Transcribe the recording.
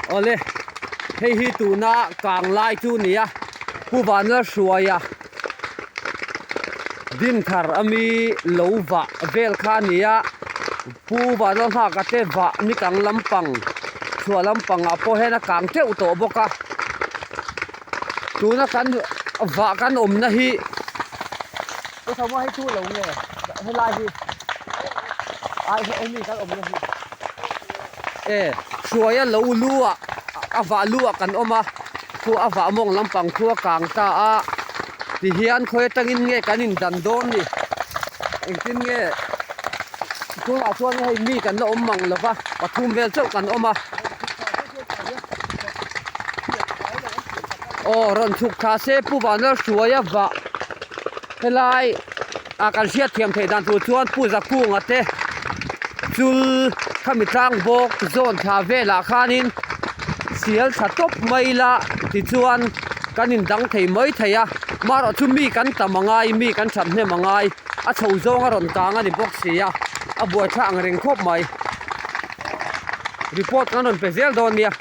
Awle, hei hi tuna kang lai chu a ni a, Pu Vanlalhruaia Dinthar ami lo vah vel kha a ni a, Pu Vanlalnghaka te vah ni kang lampang chhuah lampangah pawh hian a kang teuh tawh bawk a, tuna kan vah kan awmna hi Pu Thama hei chu lo nge helai hi ai hemi kan awmna hi e hruaia lo lu ah a vah lu ah kan awm a khu a vah mawng lampang khu a kang ta a tihian khawi atangin nge kan in dan dawn ni engtin nge tunah chuan hei mi kan la awm mang lo va pathum vel chauh kan awm a aw rawn chhuk thla se pu Vanlalhruaia vah helai ah kan hriat thiam theih dan tur chuan pu Zakunga te chul khami tlang bawk zawn thla velah khanin sial tha tawp mai ila tichuan kan in dang thei mai thei a marawh chu mi kan tam angai mi kan that hnem angai a chho zawng a rawn kang a ni bawk si a a buaithlak ang reng khawp mai report kan rawn pe zel dawn nia.